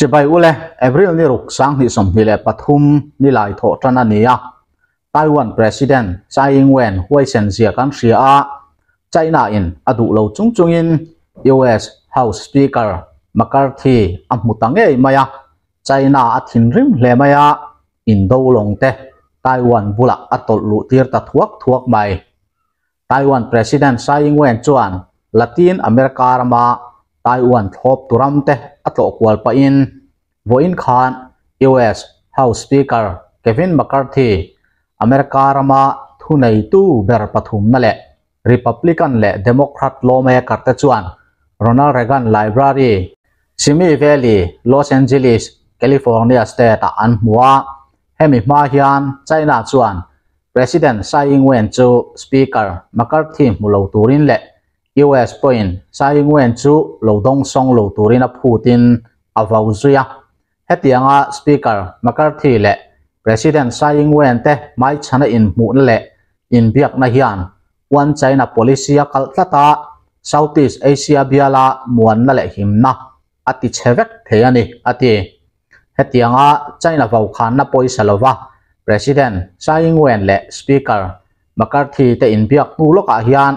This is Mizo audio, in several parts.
Chibai ule, April ni ruk 2023 nilai thawh tan a ni a. Taiwan President Tsai Ing-wen huaisen zia kan hria a, China in a duh lo chung chungin US House Speaker McCarthy a hmu ta ngei mai a, China a thinrim hle mai a, indo lawng te Taiwan bulah a tawlh luh tir ta thuak thuak mai. Taiwan President Tsai Ing-wen chuan Latin America rama Taiwan thlawp tu ram te a tlawh kual pahin vawiin khan US House Speaker Kevin McCarthy, America rama thuneitu ber pathumna leh Republican leh Democrat lawmaker te chuan Ronald Reagan Library, Simi Valley, Los Angeles, California State-ah an hmu a. Hemi hma hian China chuan President Tsai Ing-wen chu Speaker McCarthy hmu lo turin leh US pawhin Tsai Ing-wen chu lo dawngsawng lo turin a phutin a vau zui a. Hetianga Speaker McCarthy leh President Tsai Ing-wen te hmaichhana inhmuhna leh inbiakna hian One China policy a kalh tlat a, Southeast Asia biala muanna leh himna a ti chhe vek thei a ni, a ti. Hetianga China vaukhanna pawisa lova President Tsai Ing-wen leh Speaker McCarthy te inbiak hnu lawkah hian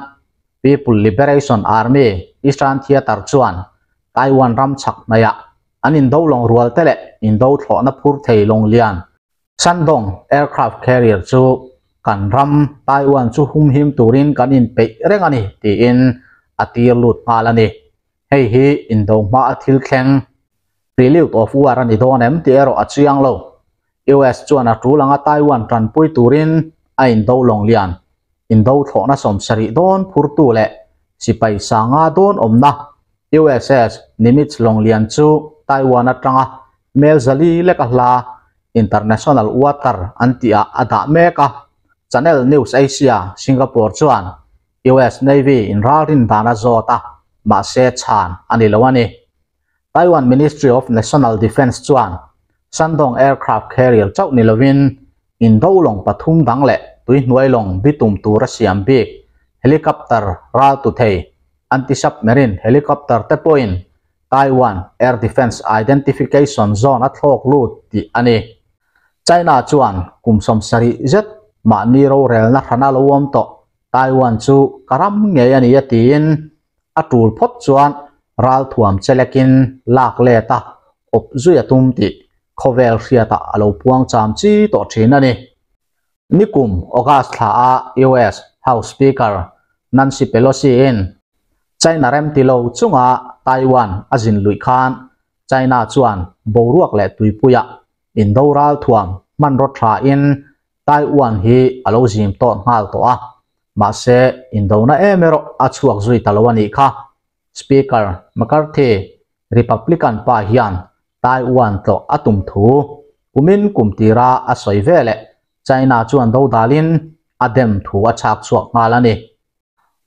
People Liberation Army Eastern Theatre chuan Taiwan ram chhak hnaihah an indo lawng rual te leh indo thlawhna phur thei lawng lian Shandong Aircraft Carrier chu kan ram Taiwan chu humhim turin kan inpeih reng a ni tiin a tir lut nghal a ni. Hei hi indo hma a thil thleng Prelude of War a ni dawn em tih erawh a chiang lo. US chuan a tul anga Taiwan tanpui turin a indo lawng lian, indo thlawhna 70 dawn phurtu leh sipai sanga dawn awmna USS Nimitz lawng lian chu Taiwan atanga mel 400 lek a hla International Water an tihah a dah mek a. Channel News Asia, Singapore chuan US Navy in ralrin dan a zawt a, mahse chhan a ni lo a ni. Taiwan Ministry of National Defence chuan Shandong aircraft carrier chauh ni lovin indo lawng pathum dang leh tuihnuai lawng bitum tur a siam bik helicopter ral tu thei anti-submarine helicopter te pawhin Taiwan Air Defence Identification Zone a thlawk lut tih a ni. China chuan kum 70 zet mahni rorelna hrana lo awm tawh Taiwan chu ka ram ngei a ni a tiin a tul phawt chuan ralthuam chelekin lak let a awp zui a tum tih khawvel hriatah a lo puang cham chi tawh thin a ni. Nikum August thla a US House Speaker Nancy Pelosi in China rem ti lo chunga Taiwan a zin luih khan China chuan boruak leh tuipuiah indo ralthuam hmanraw tha in Taiwan hi a lo zim tawt nghal tawh a, mahse indona em erawh a chhuak zui ta lo a nih kha. Speaker McCarthy, Republican pa hian Taiwan tlawh a tum thu kumin kum tira a sawi ve leh China chuan dodalin a dem thu a chhak chhuak nghal a ni.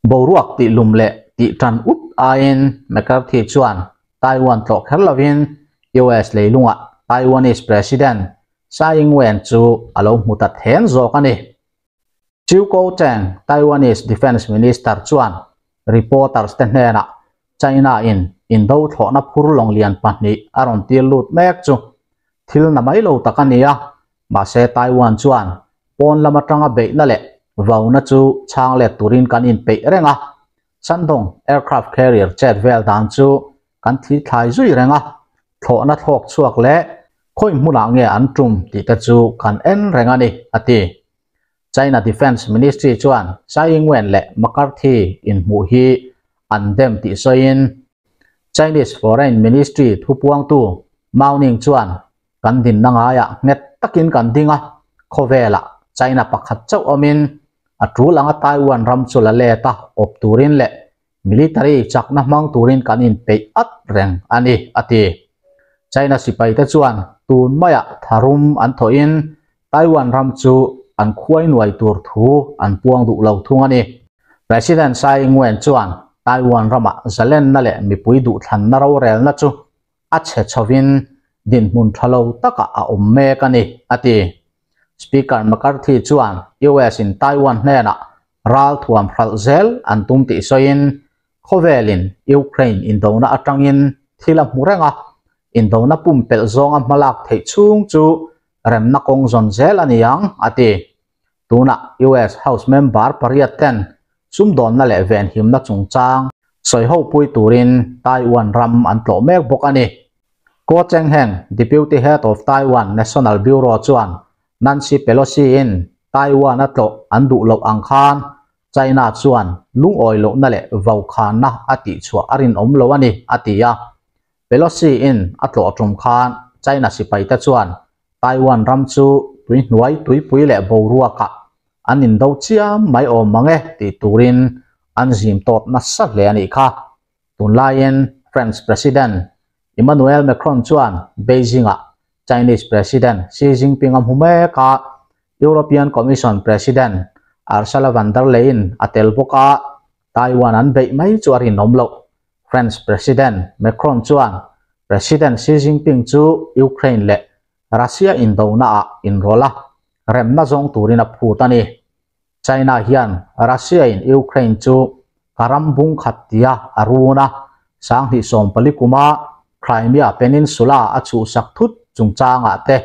Boruak tih lum leh tih tan ut aiin McCarthy chuan Taiwan tlawh kher lovin US leilungah Taiwanese President Tsai Ing-wen chu a lo hmu ta then zawk a ni. Chiu Kuo-cheng, Taiwanese Defence Minister chuan reporters te hnenah China in indo thlawhna phur lawng lian pahnih a rawn tir lut mek chu thil na mai lo tak a ni a, mahse Taiwan chuan pawn lam atanga beihna leh vauna chu chhang let turin kan inpeih reng a, Shandong aircraft carrier chet vel dan chu kan thi thlai zui reng a, thlawhna thlawk chhuak leh khawi hmunah nge an tum tih te chu kan en reng a ni, a ti. China Defence Ministry chuan Tsai Ing-wen leh McCarthy inhmuh hi an dem tih sawiin Chinese Foreign Ministry thupuangtu Mao Ning chuan kan dinna ngaiah nghet takin kan ding a, khawvelah China pakhat chauh awmin a tul anga Taiwan ram chu la let a awp turin leh military chakna hmang turin kan inpeih at reng a ni, a ti. China sipai te chuan tun maiah tharum an thawhin Taiwan ram chu an khuai nuai tur thu an puang duh lo thung a ni. President Tsai Ing-wen chuan Taiwan ramah zalenna leh mipui duhthlanna rorelna chu a chhe chhovin dinhmun tha lo takah a awm mek a ni, a ti. Speaker McCarthy chuan US in Taiwan hnenah ralthuam hralh zel an tum tih sawiin khawvelin Ukraine indona atangin thil a hmu reng a, Indona pumpelh zawnga hmalak theih chhung chu remna kawng zawn zel a ni ang, a ti. Tunah US House member pariat ten sumdawnna leh venhimna chungchang sawi hopui turin Taiwan ram an tlawh mek bawk a ni. Kuo Cheng-heng, Deputy Head of Taiwan National Bureau chuan Nancy Pelosi-in Taiwan a tlawh an duh loh ang khan China chuan lungawi lohna leh vaukhana a tihchhuah a rinawm lo a ni, a ti a. Pelosi-in a tlawh tum khan China sipaite chuan Taiwan ram chu tuihnuai tuipui leh boruakah an indo chiam mai awm mang e tih turin an zim tawt nasa hle a nih kha. Tunlaiin French President Emmanuel Macron chuan Beijing-ah Chinese President Xi Jinping a hmu mek a, European Commission President Ursula von der Leyen a tel bawk a, Taiwan an beih mai chu a rinawm loh. French President Macron chuan President Xi Jinping chu Ukraine leh Russia indonaah inrawlh a, remna zawng turin a phut a ni. China hian Russia-in Ukraine chu ka ram bung khat tia a run a, 2040 kuma Crimea Peninsula a chhuhsak thut chungchangah te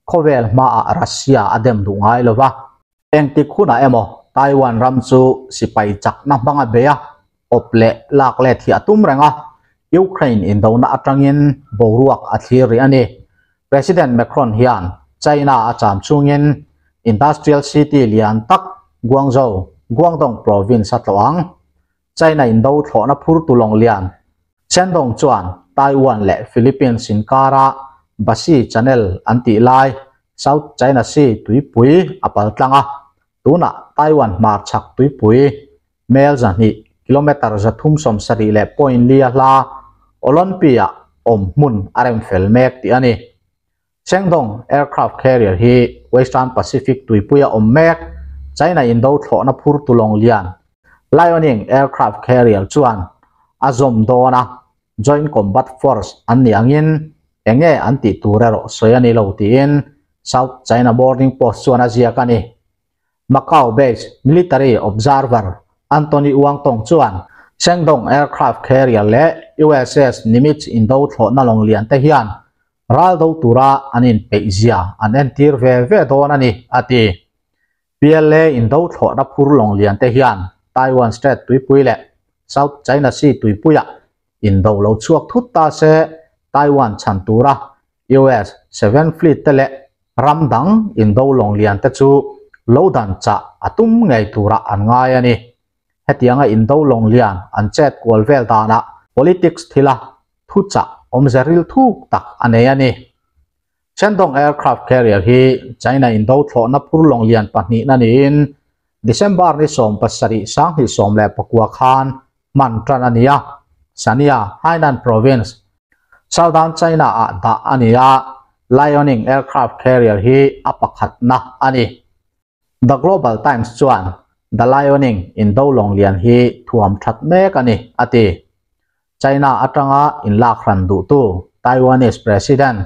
khawvel hmaah Russia a dem duh ngai lo va. Engtik hunah emaw Taiwan ram chu sipai chakna hmang a bei a, awp leh lak let hi a tum reng a, Ukraine indona atangin boruak a thlir rih a ni. President Macron hian China a cham chungin industrial city lian tak Guangzhou, Guangdong province a tlawh ang. China indo thlawhna phur tu lawng lian Shandong chuan Taiwan leh Philippines inkara Bashi Channel an tih lai South China Sea tuipui a pal tlang a, tunah Taiwan hmarchhak tuipui mel 200, kilometre 370 leh point li a hla Olonpi-ah awm hmun a rem fel mek tih a ni. Shandong aircraft carrier hi Western Pacific tuipuia awm mek China indo thlawhna phur tu lawng lian Liaoning aircraft carrier chuan a zawm dawn a, Joint Combat Force an nih angin eng nge an tih tur erawh sawi a ni lo tiin South China Morning Post chuan a ziak a ni. Macau-based military observer Anthony Wang Tong chuan Shandong aircraft carrier leh USS Nimitz indo thlawhna lawng lian te hian ral do tura an inpeih zia an entir ve ve dawn a ni, a ti. PLA indo thlawhna phur lawng lian te hian Taiwan Strait tuipui leh South China Sea tuipuiah indo lo chhuak thut ta se Taiwan chhan tura US Seventh Fleet te leh ram dang indo lawng lian te chu lo dan chah a tum ngei turah an ngai a ni. Hetianga indo lawng lian an chet kual vel danah politics thila thuchah awmze ril thuk tak a nei a ni. Shandong aircraft carrier hi China indo thlawhna phur lawng lian pahnihna niin December ni 17 2019 khan hman tan a ni a, Sanya, Hainan Province, Southern China-ah dah a ni a, Liaoning aircraft carrier hi a pakhatna a ni. The Global Times chuan The Liaoning indo lawng lian hi thuam that mek a ni, a ti. China atanga inlak hran duhtu Taiwanese President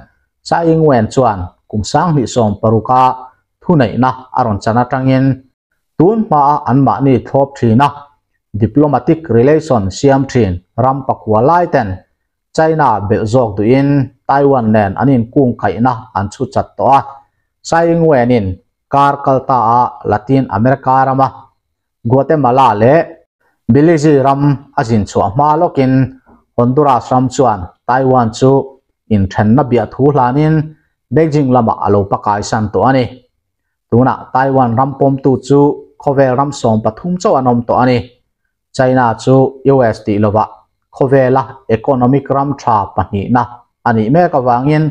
Tsai Ing-wen chuan kum 2016-a thuneihna a rawn chan atangin tun hmaa anmahni thlawp thina diplomatic relation siam thin ram pakua lai ten China belh zawk duhin Taiwan nen an inkung kaihna an chhu chat tawh a. Tsai Ing-wen-in kar kalta a Latin America rama Guatemala leh Belize ram a zin chhuah hma lawkin Honduras ram chuan Taiwan chu inthenna biah thu hlanin Beijing lamah a lo pakaisan tawh a ni. Tunah Taiwan ram pawmtu chu khawvel ram 13 chauh an awm tawh a ni. China chu US tih lovah khawvela economic ram tha pahnihna a nih mek avangin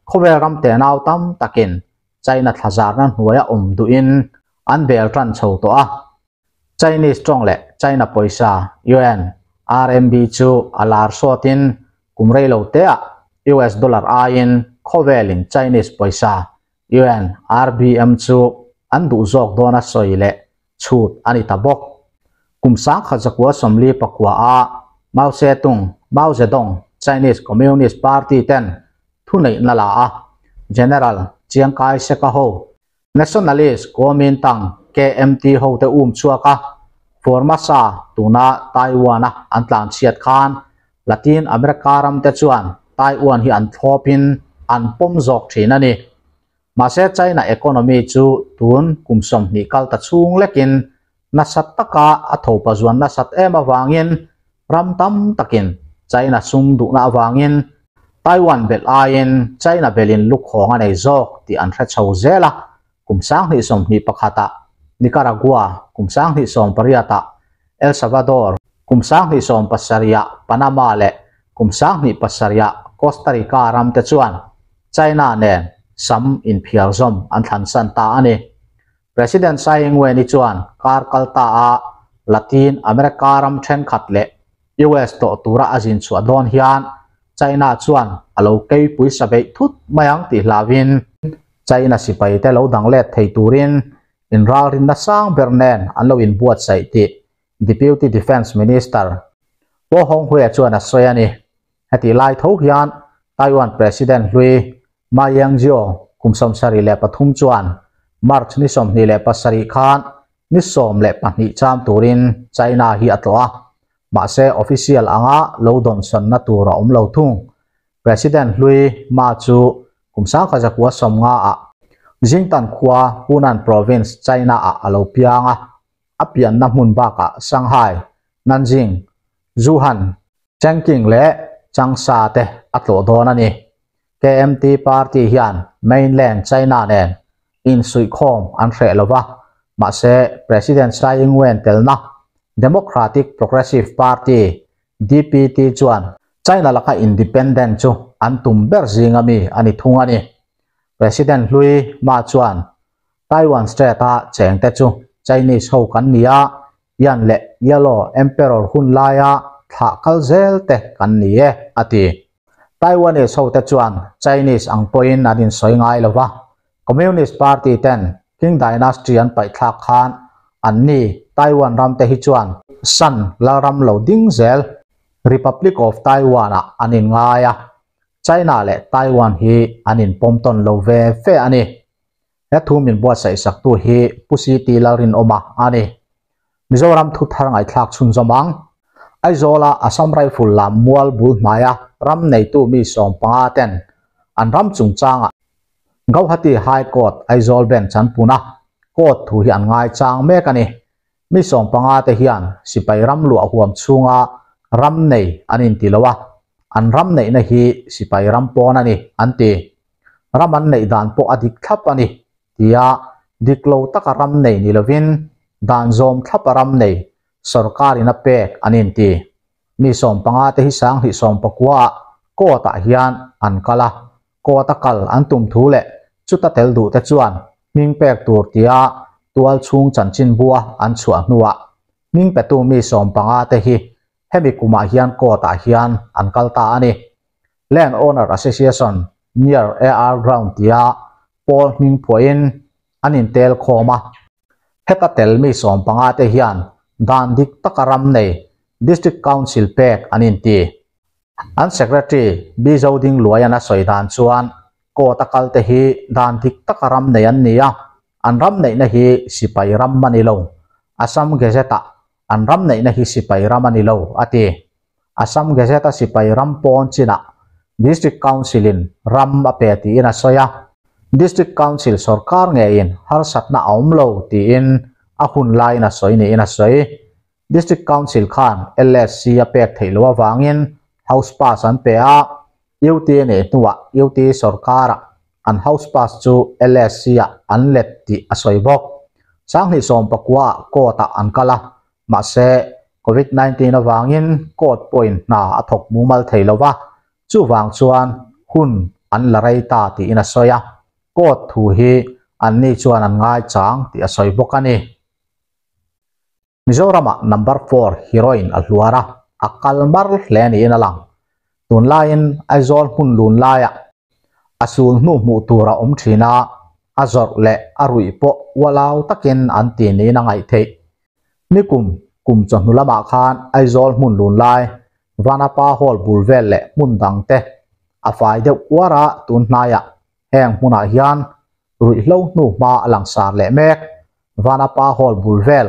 khawvel ram tenau tam takin China thlazarna hnuaia awm duhin an bel tan chho tawh a. Chinese tawng leh China pawisa yuan, RMB, chu a lar sawtin kum rei lo teah US dollar aiin khawvelin Chinese pawisa yuan, RBM, chu an duh zawk dawn a sawi leh chhut a ni ta bawk. Kum 1949 a Mao Zedong, Mao Zedong, Chinese Communist Party ten thuneihna la a, General Chiang Kai-shek a ho Nationalist Kuomintang, KMT, hote um chhuak a, Formosa tuna Taiwan-a an tlan chhiat khan Latin America ramte chuan Taiwan hi an thlawpin an pawm zawk thin a ni. Mahse China economy chu tun kum 20 kal ta chhung lekin nasat taka a thopa zuan nasat em awangin ram tam takin China sum duhna awangin Taiwan bel aiin China belin lukhawng a nei zawk tih an hre chho zel a. Kum 2021 ah Nicaragua, kum 2018 ah El Salvador, kum 2017 ah Panama leh kum 2007 ah Costa Rica ram te chuan China nen sam inphiar zawm an thlan san ta a ni. President Tsai Ing-wen-i chuan kar kal ta a Latin America ram thenkhat leh US tawh tura a zin chhuah dawn hian China chuan a lo keipui sa beih thut mai ang tih hlauhin China sipai te lo dang let thei turin inralrinna sang ber nen an lo inbuatsaih tih Deputy Defence Minister Kuo Honghui chuan a sawi a ni. Heti lai tho hian Taiwan President hlui Ma Ying-jeou kum 73 chuan March ni 27 khan ni 12 cham turin China hi a tlawh a. Mahse official anga lo dawnsawnna tur a awm lo thung. President hlui Ma chu kum 1950 ah Jingtan khua Hunan Province, China ah a lo piang a. A pianna hmun bakah Shanghai, Nanjing, Wuhan, Chongqing leh Changsha te a tlawh dawn a ni. KMT party hian mainland China nen insuihkhawm an hreh lova, mahse President Tsai Ing-wen telna Democratic Progressive Party, DPT, chuan China laka independent chu an tum ber zinga mi a ni thung a ni. President hlui Ma chuan Taiwan Strait-a chengte chu Chinese ho kan ni a, Yan leh Yellow Emperor hun laia thlah kal zel te kan ni e, a ti. Taiwanese ho te chuan Chinese ang pawhin an insawi ngai lo va, Communist Party ten Qing Dynasty an paihthlak khan an ni Taiwan ram te hi chuan Shan lalram lo ding zel Republic of Taiwan ah an inngai a, China leh Taiwan hi an inpawm tawn lo ve ve a ni. He thu min buatsaih saktu hi Pu CT Lalrinawma a ni. Mizoram thu thar ngaihthlak chhunzawm ang. Aizawla Assam Rifle lam mual bul hnaia ram neitu mi 15 ten an ram chungchangah Gauhati High Court Aizawl Bench an pun a, court thu hi an ngaichang mek a ni. Mi 15 te hian sipai ram luah huam chhunga ram nei an inti lo a, an ram neihna hi sipai ram pawn a ni an ti. Ram an neih dan pawh a dik thlap a ni tia dik lo taka ram nei ni lovin dan zawm thlapa ram nei sorkarin a pek an inti. Mi 15 te hi 2019 ah court ah hian an kal a, court a kal an tum thu leh chuta tel duh te chuan hming pek tur tia tual chhung chanchin bua an chhuah hnuah hming petu mi 15 te hi hemi kumah hian court ah hian an kal ta a ni. Land Owner Association near AR Ground tia pawl hming phuahin an intel khawm a. Heta tel mi 15 te hian dan dik taka ram nei District Council pek an inti. An Secretary B Zoding Luai an a sawi dan chuan court a kal te hi dan dik taka ram nei an ni a, an ram neihna hi sipai ram a ni lo. Assam Gazette ah an ram neihna hi sipai ram a ni lo a ti. Assam Gazette a sipai ram pawn chinah District Council in ram a pe tiin a sawi a, District Council sorkar ngeiin harsatna a awm lo tiin a hun laiin a sawi niin a sawi. District Council khan LSC a pek theih loh avangin House Pass an pe a, UT nei hnuah UT sorkarah an House Pass chu LSC ah an let tih a sawi bawk. 2019 ah court ah an kal a, mahse COVID-19 avangin court pawhin hna a thawk mumal thei lo va, chuvang chuan hun an la rei ta tiin a sawi a, court thu hi anni chuan an ngaichang tih a sawi bawk a ni. Mizoramah number 4 heroin a hluar a, a kal mar hle niin a lang. Tunlaiin Aizawl hmun lun laiah a sul hnu hmuh tur a awm thin a, a zawrh leh a ruih pawh ualau takin an ti niin a ngaih theih. Nikum kum chawhnu lamah khan Aizawl hmun lun lai Vanapa Hall bul vel leh hmun dang te a fai deuh kuar a, tun hnaiah heng hmunah hian ruihhlo hnu hma a langsar leh mek. Vanapa Hall bul vel,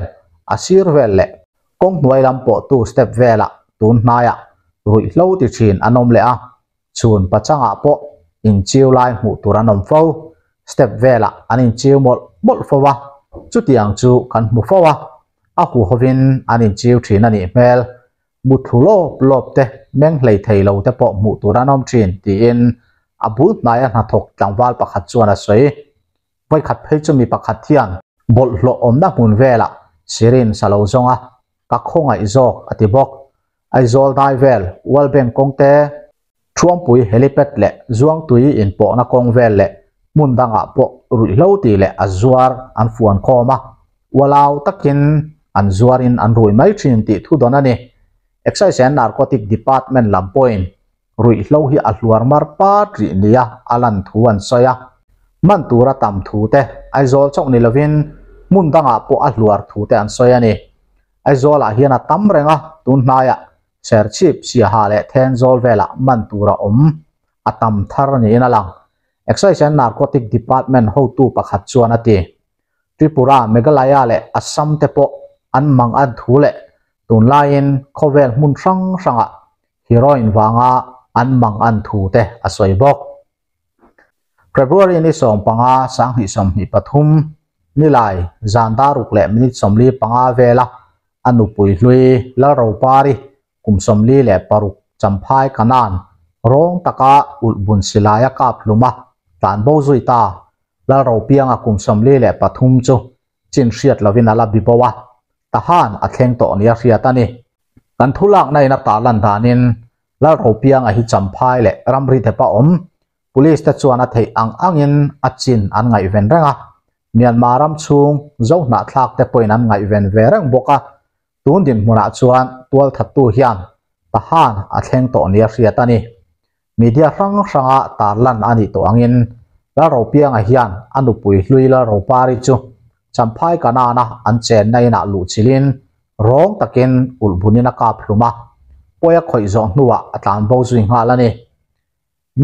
a sir vel leh kawng hnuai lam pawh tu step velah tun hnaiah ruihhlo ti thin an awm leh a. Chhun pachangah pawh inchiu lai hmuh tur an awm fo. Step velah an inchiu mawlh mawlh fo a, chutiang chu kan hmu fo a, a huhovin an inchiu thin a nih hmel. Mutthlu lawp lawp te, meng hlei thei lo te pawh hmuh tur an awm thin, tiin a bul hnaia hnathawk tlangval pakhat chuan a sawi. Vawikhat phei chu mi pakhat hian bawlhhlawh awmna hmun velah syringe a lo zawng a, ka khawngaih zawk a ti bawk. Aizawl dai vel, World Bank kawng te, Thuampui helipad leh Zuangtui inpawhna kawng vel leh hmun dangah pawh ruihhlo tih leh a zuar an fuan khawm a, ualau takin an zuarin an rui mai thin tih thu dawn a ni. Excise and Narcotic Department lam pawhin ruihhlo hi a hluar mar pat rih nia a lan thu an sawi a, man tura tam thu te Aizawl chauh ni lovin hmun dangah pawh a hluar thu te an sawi a ni. Aizawlah hian a tam reng a, tun hnaiah Serchhip, Siaha leh Thenzawl velah man tur a awm a tam thar niin a lang, Excise and Narcotic Department hotu pakhat chuan a ti. Tripura, Meghalaya leh Assam te pawh an mang an thu leh tunlaiin khawvel hmun hrang hrangah heroin vanga an mang an thu te a sawi bawk. February ni 15 2023 nilai zan daruk leh minute 45 vela a nupui hlui Lalropari kum 46 Champhai Kanan rawng taka ulhbun silaia kap hluma tlanbo zui ta Lalropianga kum 43 chu chin hriat lovin a la bi bo a, Tahan a thleng tawh nia hriat a ni. Kan thulakna in a tarlan danin Lalropianga hi Champhai leh ramri tepa awm Police te chuan a theih ang angin a chin an ngaihven reng a, Myanmar ram chhung Zohnahthlak te pawhin an ngaihven ve reng bawk a, tun dinhmunah chuan tualthattu hian Tahan a thleng tawh nia hriat a ni. Media hrang hranga tarlan a nih tawh angin Lalropianga hian a nupui hlui Lalropari chu Champhai Kanana an chenna inah luhchilhin rawng takin ulhbunin a kap hlum a, pawi a khawih zawh hnuah a tlanbo zui nghal a ni.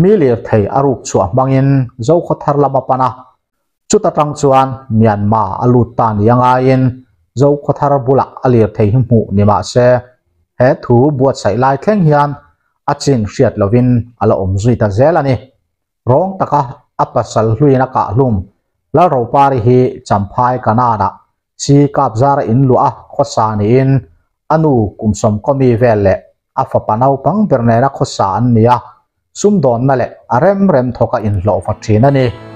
Mi lirthei a ruk chhuah hmangin Zokhawthar lam a pan a, chuta tang chuan Myanmar a lut ta ni a ngaiin Zokhawthar bulah a lirthei hi hmuh ni mah se, he thu buatsaih lai thleng hian a chin hriat lovin a la awm zui ta zel a ni. Rawng taka a pasal hluin a kah hlum Lalropari hi Champhai Kanaan-ah chi kap zara in luah a khawsa niin a nu kum sawmkawmi vel leh a fapa naupang ber nena khawsa an ni a, sumdawnna leh a rem rem thawka inhlawhfa thin a ni.